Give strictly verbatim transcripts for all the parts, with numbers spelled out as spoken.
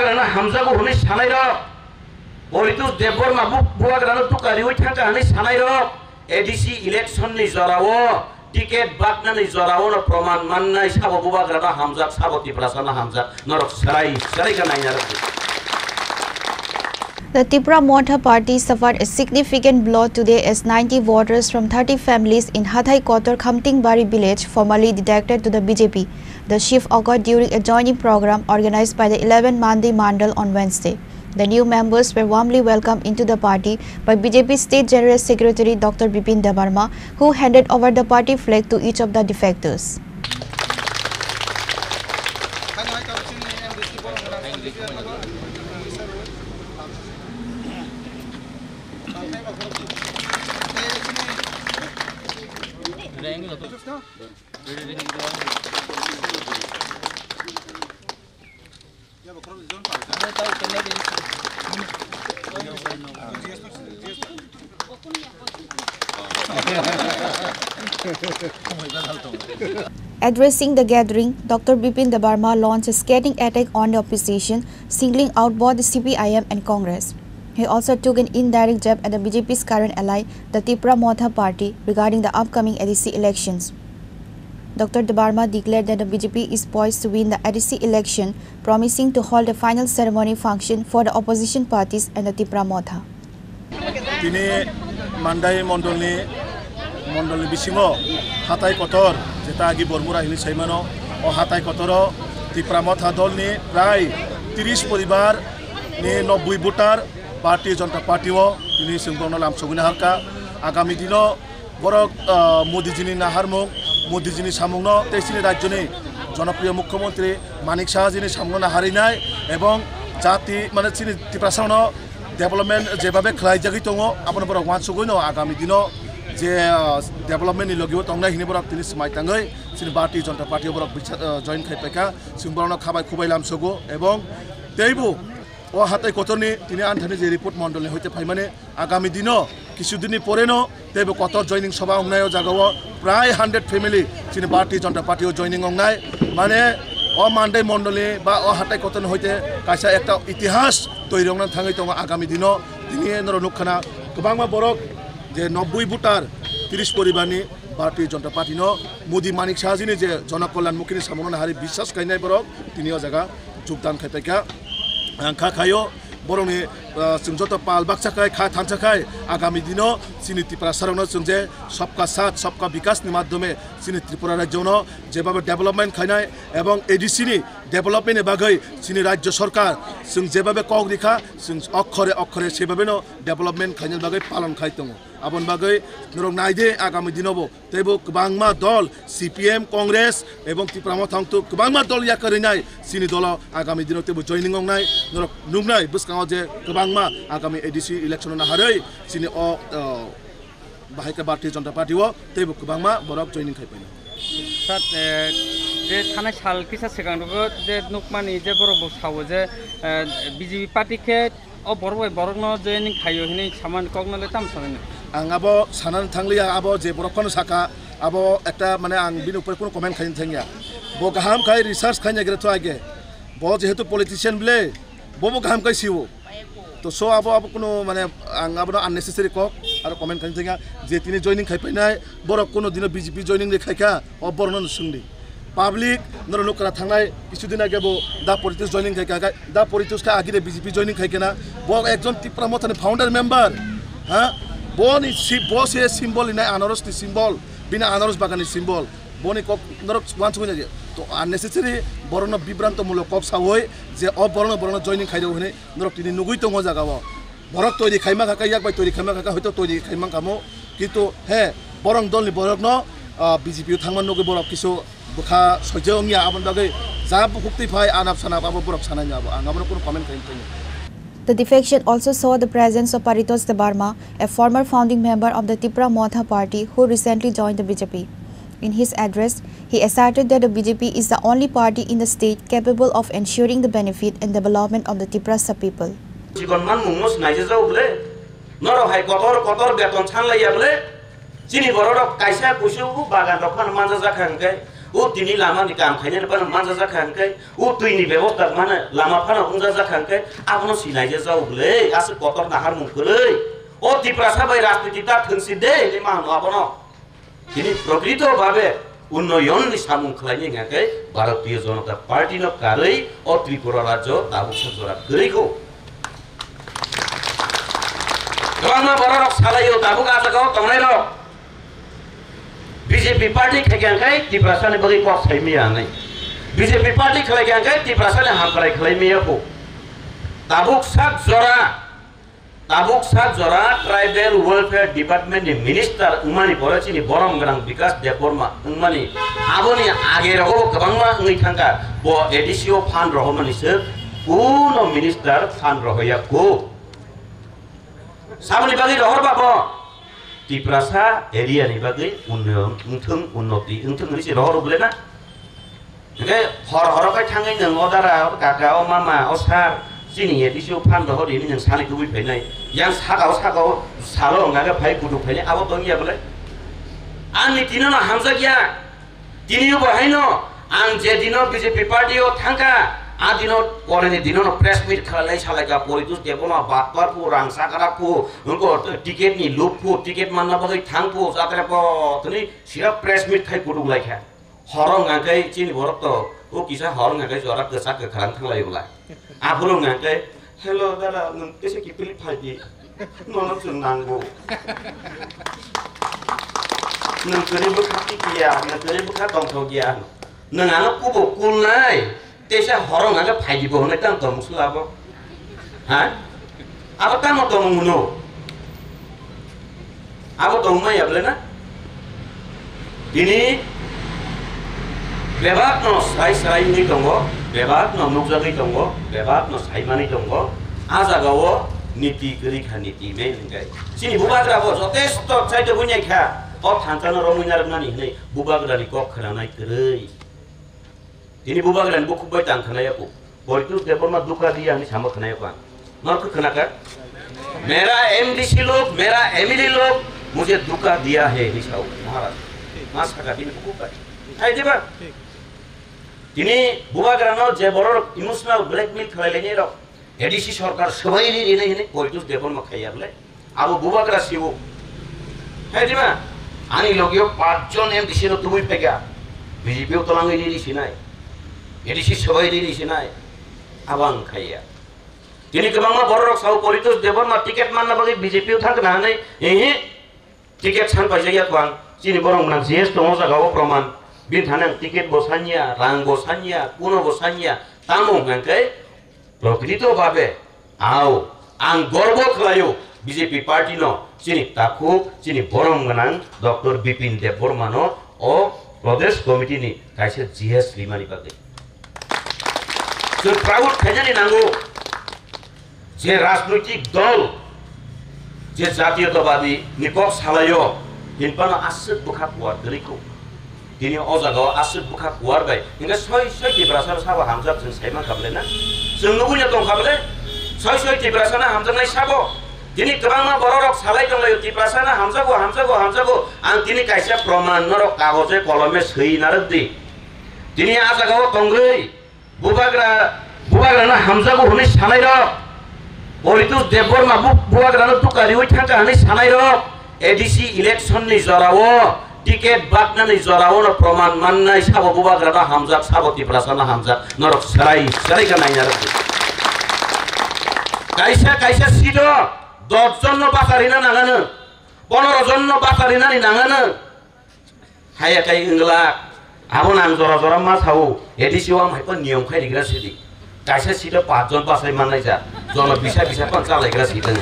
Hamjago hwnwi sanairok, Poritos Debbarma bu-, bubagrano tukariwi thangkha hwnwi sanairok, A D C election ni jorao, ticket baknani jorao no proman mannai, sabo bubagrano hamjak, sabo Tiprasano hamjak, norok serai serai khe naina rwdi. The Tipra Motha Party suffered a significant blow today as ninety voters from thirty families in Hathai Kotor Khamtingbari village formally defected to the B J P. The shift occurred during a joining program organized by the eleven Mandi Mandal on Wednesday. The new members were warmly welcomed into the party by B J P State General Secretary Doctor Bipin Debbarma, who handed over the party flag to each of the defectors. Addressing the gathering, Doctor Bipin Debbarma launched a scathing attack on the opposition, singling out both the C P I M and Congress. He also took an indirect jab at the B J P's current ally, the Tipra Motha Party, regarding the upcoming A D C elections. Doctor Debbarma declared that the B J P is poised to win the A D C election, promising to hold a final ceremony function for the opposition parties and the Tipra Motha. Tini Mandai mondolni, mondolni bisingo Hathai Kotor, jeta agi Bormura hini saimano, o Hathai Kotoro Tipra Motha dolni prai tris poribar ni nobboi voter Bharatiya Janata Party o tini chwng bono lamsogwi naharkha. Agami dino borok, ah, Modiji ni naharmung, Modiji ni samungno tei chini rajyoni jonopriyo mukhyamantri Manik Saha ji ni samungno naharinai ebong jati mane chini Tiprasano development jebabe khlaijagwi tongo, abono borok uansugwi no agami dino je, ah, development ni logi o tongnai hini borok tini swmai tangwi chini Bharatiya Janata Party o borok bisa-, ah, join khai paikha, chwng borokno khabai khubai lamsogo ebong teibo o Hathai Kotorni tini anthani je report mondolni hoite phaimani agami dino kisu dinni poreno teibo Kotor joining soba wngnai o jagao prai hundred family chini Bharatiya Janata Party o joining wngnai. Mane o Mandai mondolni ba o Hathai Kotorni hoite kaisa ekta itihas toiri wngna thangwi tongo agami dino. Tini norok nukkhana kwbangma borok je nobboi voter tris poribarni Bharatiya Janata Party no Modi Manik Saha ji ni je Jana Kalyan Mukhi ni samungno nahari biswas khainai borok tini o jaga jogdan khai paikha. Ang kha khaio borokni, ah, chwng joto pal baksa khai kha thansa khai agami dino chini Tiprasa rokno chwng je sabka saath sabka bikas ni madhyome chini Tripura rajyo no jebabe development khainai ebong A D C ni development ni bagwi chini rajyo sarkar chwng jebabe kok rikha chwng okhore okhore sebabe no development khainani bagwi palon khai tongo. Aboni bagwi norok naidi agami dinobo teibo kwbangma dol C P M, Congress ebong Tipra Motha wngtu kwbangma dol yakarwi nai chini dolo agami dino teibo joining wngnai norok nuknai bwskango je kwbangma agami A D C election o naharwi chini o, o, bahai khe Bharatiya Janata Party o teibo kwbangma borok joining khai painai. Sir, eh, je thanai sal kisa swkang rogo je nukmani je borok bo sao je, eh, B J P party khe o borok bai borokno joining khaio hinwi samani kokno le tamo sanai? Ang abo sanani thangliya, abo je borok phano saka, abo ekta mane ang bini upore kuno comment khaini thangya. Bo kaham khai research khaini agre to age. Bo jehetu politician bile, bo bo kaham khai siwo. To so abo, abo kuno mane ang abono unnecessary kok aro comment khaini thangya. Je tini joining khai painai, borok kuno dino B J P joining le khaikha, o borokno swngdi. Public, norok nukha thangnai kisu din age bo Da Poritos joining khai kha, Da Poritos kha agire B J P joining khai kena. Bo ekjon Tipra Mothani founder member. Ha? Boni si-, bo se symbol inai anaros ni symbol, bini anaros bagan ni symbol. Boni kok norok uansugwi nai je. To unnecessary borokno bibranto mulok kok sawi je o borokno, borokno joining khai rw hwnwi norok tini nugwi tongo jaga o. Borok toiri khaima kha kha, yak bai toiri khaima kha kha, hoito toiri khaima kha mo. Kintu he, borok dolni borokno, ah, B J P o thangma nugwi borok kisu bwkha soijo wngya, aboni bagwi ja bukhuk twi phai anap sanap abo borok sanai abo. Ang abono kuno comment khaini thangya. The defection also saw the presence of Paritos Debbarma, a former founding member of the Tipra Motha Party who recently joined the B J P. In his address, he asserted that the B J P is the only party in the state capable of ensuring the benefit and development of the Tiprasa people. Chikon man mungno sinaijajao bole. Norok hai kotor kotor beton sanlaiya bole. Chini bororok kaisa kusu bagan rok phano manjajak kha hwnkhe. O tini lama ni kam khainani phano manjajak kha hwnkhe, o twi ni bebosta mane lama phano wngjajak kha hwnkhe, abono sinai je jao bwle, aswk kotor naharmung kwrwi. O Tiprasa bai rajniti ta thwngsi de hinwi ma hwno abono. Tini prokrito bhabe unnoyon ni samung khlaini hwnkhe Bharatiya Janata Party no karwi o Tripura rajyo tabuk sa jora kwrwi kho. Kwbangma bororok salaio tabuk ah jagao tongnairok. B J P party khaikha hwnkhe Tiprasani bagwi kok sai maya hinwi. B J P party khlaikha hwnkhe Tiprasani hamkrai khlai maya kho. Tabuk sak jora, tabuk sak jora Tribal Welfare Department ni minister wngmani pore chini borom gwnang Bikas Debbarma wngmani aboni age rogo kwbangma wngwi thangkha. Bo A D C o phan rohormani se kuno minister phan rohoya kho. Saboni bagwi rohor ba bo? Tiprasa area ni bagwi unnoyon wngthung, unnoti wngthung hinwi se rohor bwle na? Hwnkhe hor horo khai thangwi nwng o dara, o kaka, o mama, o sir, chini A D C o phan rohor hinwi nwng sani tubui phainai. Yang saka o, saka o salo hwnka khe phai kutuk phainai, abo tong ya bwle? Ani tino no hamjak ya. Tini bo haino ang je dino B J P party o thangkha, a dino pore ni dino no press meet khalai salaika, Poritos Debbarma batpar phu, rang sakara phu, wngko ticket ni luk phu, ticket manna bagwi thang phu, jatra po, tini sira press meet khai kutuk laikha. Horo hwnka khe chini borok to, o kisa horo hwnka khe jora kwchak kwkhrang thanglai bwla. Aphuru hwnka khe, "Hello dada, nwng tesa kiphilwi phai di. Nono chwng nango. Nwng kwrwi bwkha tikya, nwng kwrwi bwkha tongthok ya. Nwng ano kubo kulnai, tesa horo hwnka khe phai di bo," hwnwi tang tong musla bo. Ha? Abo tamo tongmung hwno? Abo tongmaya bwle na? Tini bebakno sai sai wngwi tongo, bebakno nukjagwi tongo, bebakno saimani tongo. A jagao niti kwrwi kha, niti main hwnkhe. Chini bubagra bo jotesto chaito buinai kha, o thansano romwi narwknani hwnwi bubagrani kok khwnanai kwrwi. Tini bubagrani bukhuk bai tang khwnaya kho. Poritos Debbarma duka diya hinwi sama khwnaya kho ang. Nor khe khwnakha? Mera M D C log, mera M L A log, mujhe duka diya hai hinwi sao Maharaj. Ma sakha tini bukhuk bai. Hai diba? Tini bubagrano je borok emotional blackmail khlai lainai rok. A D C sorkar swbai ri rinai hinwi Poritos Debbarma khaiya bwle. Abo bubagra siwo. Hai diba? Ani logio pachjon M D C no tubui phaikha. B J P o tolangwi ri ri sinai. A D C swbai ri ri sinai. Abo ang khaiya. Tini kwbangma bororok sao Poritos Debbarma ticket manna bagwi B J P o thangkha na hinwi. Ehe. Ticket san paijak ya kwang. Chini borok mwnang G S tongo jaga o proman. Bini thani ang ticket bo sanya, rang bo sanya, kuno bo sanya. Tamo hwnkhe prokrito bhabe ao ang gorbo khlaio B J P party no chini takhuk, chini borom gwnang Doctor Bipin Debbarma no o Pradesh Committee ni kaisa G S rimani bagwi. Chwng proud khainani nango. Je rajnoitik dol, je jatiyotabadi ni kok salaio, hinphano aswk bwkha kuar kwrwi kho. Tini o jagao aswk bwkha kuar bai, hingkhe soi soi Tiprasa sabo hamjak chwng sai mankha bwle na? Chwng nugui no tongkha bwle? Soi soi Tiprasa no hamjaknai sabo? Tini kwbangma bororok salai tonglaio, Tiprasa no hamjago, hamjago, hamjago. Ang tini kaisa proman norok kagoje kolome swi narwk di. Tini a jagao tongwi Bubagra, bubagrano hamjago hwnwi sanairok, Poritos Debbarma bu-, bubagrano duka riwi thangkha hwnwi sanairok, A D C election ni jorao, ticket baknani jorao no proman mannai, sabo bubagrano hamjak, sabo Tiprasano hamjak, norok serai, serai khe naina rwdi. Kaisa, kaisa seat o dos jon no bacharina nangano, pondro jon no bacharinani nangano. Haya kai wngla, abo nang jora jora ma sao, A D C o ang hai pa niyom khai rigra sidi. Kaisa seat o pach jon bachai mannai ja, jono bisa bisa pan chalaigra sidi.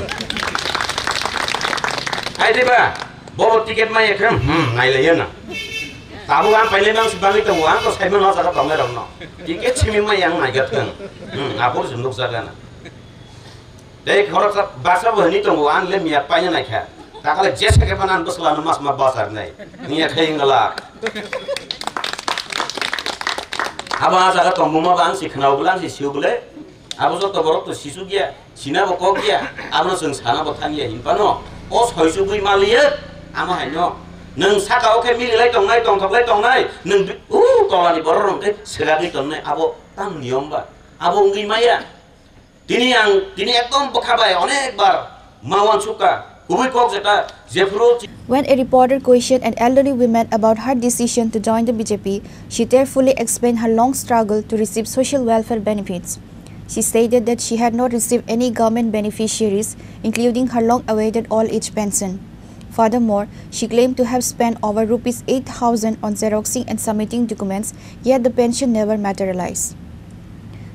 Hai diba, bobo ticket ma ekhem, hmm, nailaiya na. Tabuk ang pailai nang si bangwi tongo, ang to saimano jaga tongnai rokno. Ticket simi ma yang naiga thang. Hmm, abor junduk jaga na. Tei khoroksa basa bo hwnwi tongo, ang le miya paina naikha. Takale jesa khe phano ang bwsla no mas ma basa rwnai. Miya khai wngla. Abo a jaga tongmungma bo ang si khwnao bwle, ang si sio bwle. Abo joto borok to sisuk ya, sina bo kok ya, abono chwng sana bo thang ya hinphano. O soisugwi maliya, amo haino. Nwng saka o khe mililai tongnai, tongthoklai tongnai, nwng bi-, o Tolani borok rok khe swkagwi tongnai, abo tang niyom ba? Abo wngwi maya. Tini ang, tini ekdom bwkha bai onek bar ma uansukha. Kubui kok jeta jephuru chi- When a reporter questioned an elderly woman about her decision to join the B J P, she tearfully explained her long struggle to receive social welfare benefits. She stated that she had not received any government beneficiaries, including her long-awaited old age pension. Furthermore, she claimed to have spent over rupees eight thousand on xeroxing and submitting documents, yet the pension never materialized.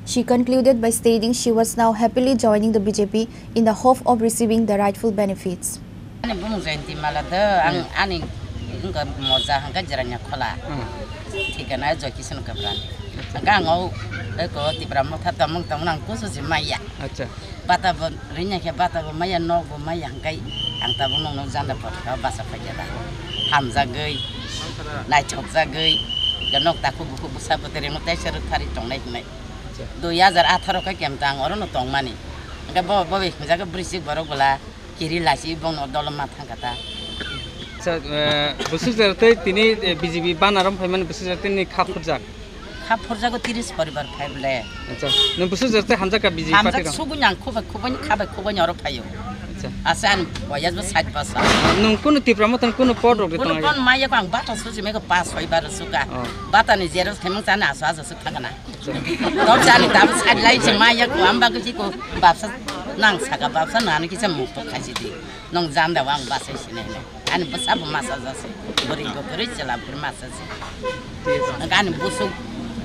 She concluded by stating she was now happily joining the B J P in the hope of receiving the rightful benefits. Ani bumung Jayanti Mala do, ang Hmm. ani wngkha Moja hwnkha Jirania Khola. Hmm. Thikana Joy Kishore Kabrani. Hwnkha ang o eko Tipra Motha tongmung tongmung ang kusu se maya. Acha. Bata bo ringya khe bata bo maya, nok bo maya hwnkhe ang tabuk nokno janda photo basa phaikha da. Hamjagwi, naithokjagwi, nok takhuk bukhuk bwsa bwtwi rwngno teisa rwkthari tongnai hwnwi. Acha. Dui hajar atharo khe kemta ang orono tongmani. Hwnkhe bo, bo bai hwnjagwi bwrwisik borok bwla kiri lachi bongno doloma thangkha ta. Acha, eh, bwswk jora tei tini, eh, B J P banarom phaimani bwswk jora tini kha phurjak? Kha phurjago tiris poribar phai bole. Acha, nwng bwswk jora tei hamjakha B J P party Hamjak rok? Sugui nang khubai khubai khabai khubai oro phaio. Acha. Asa ani boyas bo sait bosor. Nwng kunu Tipra Motha ni kunu pod rok de Kunu tongo? Pon maya ko ang bata susi mego pas soi bar suka. Oh. Bata ni xerox khemang chana aso aso suk thangana. Acha. Dor chani tab sait lai se maya ko amba ko si ko babsa nang saka babsa nani kisa mukto khaisi di. Nong janda wang basai sini. Ani bwsa bo masa jase. Bwrwi bo bwrwi chwla bwrwi masa se. Hwnkhe ani busuk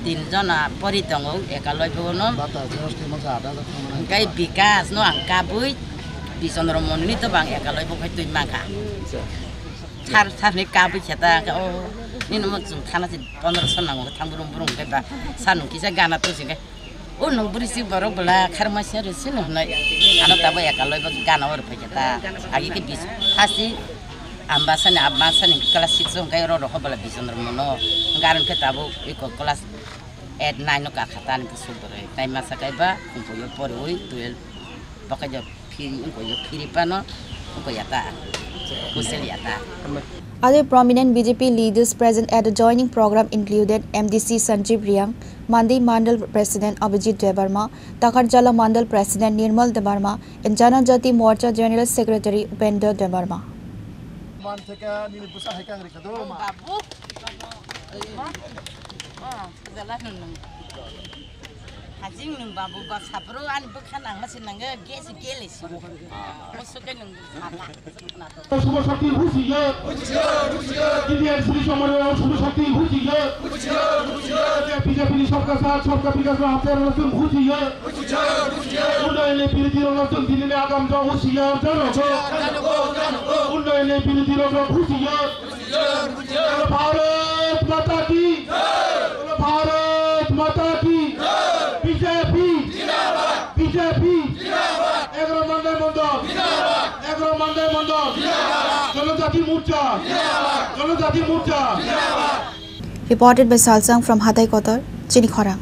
tin jona pori tongo, ekaloi bono. Hwnkhe Bikas no ang kabui, Bisondro Monuni to bang ekaloi bo khai twi mangkha. Sar, sar ni kabui kheta, o, nini mo chwng thana se pondro so nango, thang brum brum khe ba, sanu kisa gana to singkhe. O nwng bwrwi si borok bwla kharma se rw sino hwnwi. Ano tabo ekaloi bo gana o rw phaikha ta. Agi khe bis hasi ambasani, ambasani class six o hwnkhe oro rohor bwla Bisondro Mono. Hwnkhe aro khe tabo iko class eight nine o kakha ta ani bwswk bwrwi. Tai masa kaiba khumpuio poriwi twelve. Bokaijak phiri wngkha ya, phiri phano wngkha ya ta. Kusel ya ta. Other prominent B J P leaders present at the joining program included M D C Sanjeev Reang, Mandi Mandal President Abhijit Debbarma, Takarjala Mandal President Nirmal Debbarma, and Janajati Morcha General Secretary Upendra Debbarma. Man theke nini bwsa hai kang rikha do ma. Babu. Oh, jala nung nung. Hajing nung babu ba sapro ani bwkha nang masi nang ge si gele si. Musuke nung sala. শুভ শক্তি হুঁশিয়ার। Indian civil সমাজের শুভ শক্তি হুঁশিয়ার। বিজেপি সবকা সাথ সবকা বিকাশ হাতিয়ার নতুন হুঁশিয়ার। উন্নয়নের বিরোধী নতুন দিল্লি আগাম হুঁশিয়ার জানো। উন্নয়নের বিরোধী হুঁশিয়ার। ভারত মাতা কি? ভারত মাতা কি? বিজেপি। বিজেপি। এগারো মান্ডাই মন্ডল। এগারো মান্ডাই মন্ডল। জনজাতি মোর্চা। জনজাতি মোর্চা। Reported by Salsang from Hatai Kotor, Chini Khorang.